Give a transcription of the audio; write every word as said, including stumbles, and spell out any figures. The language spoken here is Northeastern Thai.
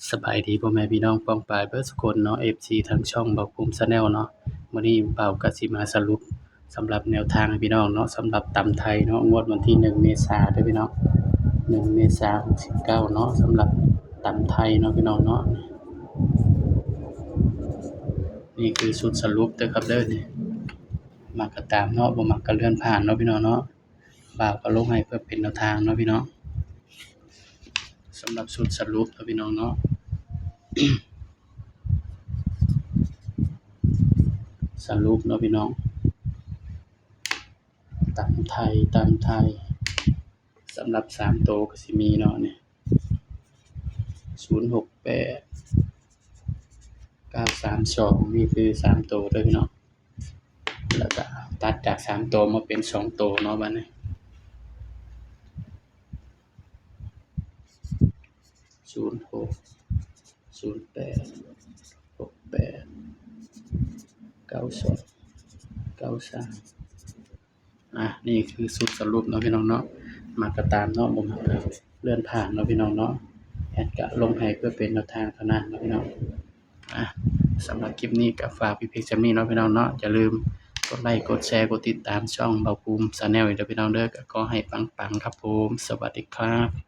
สบายดีพ่อแม่พี่น้องป้องปายเบิดสุคนเนาะ เอฟซี ทางช่องบ่าวภูมิ Channel เนาะ มื้อนี้บ่าวก็สิมาสรุปสำหรับแนวทางให้พี่น้องเนาะ สำหรับตำไทยเนาะ งวดวันที่หนึ่งเมษาเด้อพี่น้อง หนึ่งเมษาหกสิบเก้าเนาะ สำหรับตำไทยเนาะพี่น้องเนาะ นี่คือชุดสรุปเด้อครับเด้อนี่ มักก็ตามเนาะ บ่มักก็เลื่อนผ่านเนาะพี่น้องเนาะ บ่าวก็ลงให้เพื่อเป็นแนวทางเนาะพี่น้อง สำหรับชุดสรุปเนาะพี่น้องเนาะ สรุปเนาะพี่น้อง ตำไทย ตำไทย สำหรับสามตัวก็สิมีเนาะนี่ ศูนย์หกแปด เก้าสามสอง นี่คือสามตัวเด้อพี่น้อง แล้วก็ตัดจากสามตัวมาเป็นสองตัวเนาะบัดนี้ ศูนย์หก ศูนย์แปด หกแปด เก้าสอง เก้าสาม อ่ะ นี่คือชุดสรุปเนาะพี่น้องเนาะ มักก็ตามเนาะ บ่มักก็เลื่อนผ่านเนาะพี่น้องเนาะ แอดก็ลงให้เพื่อเป็นแนวทางเท่านั้นเนาะพี่น้อง อ่ะ สำหรับคลิปนี้ก็ฝากไว้เพียงส่ำนี้เนาะพี่น้องเนาะ อย่าลืมกดไลค์ กดแชร์ กดติดตามช่องบ่าวภูมิ Channel อีกเด้อพี่น้องเด้อ ก็ขอให้ปังๆครับผม สวัสดีครับ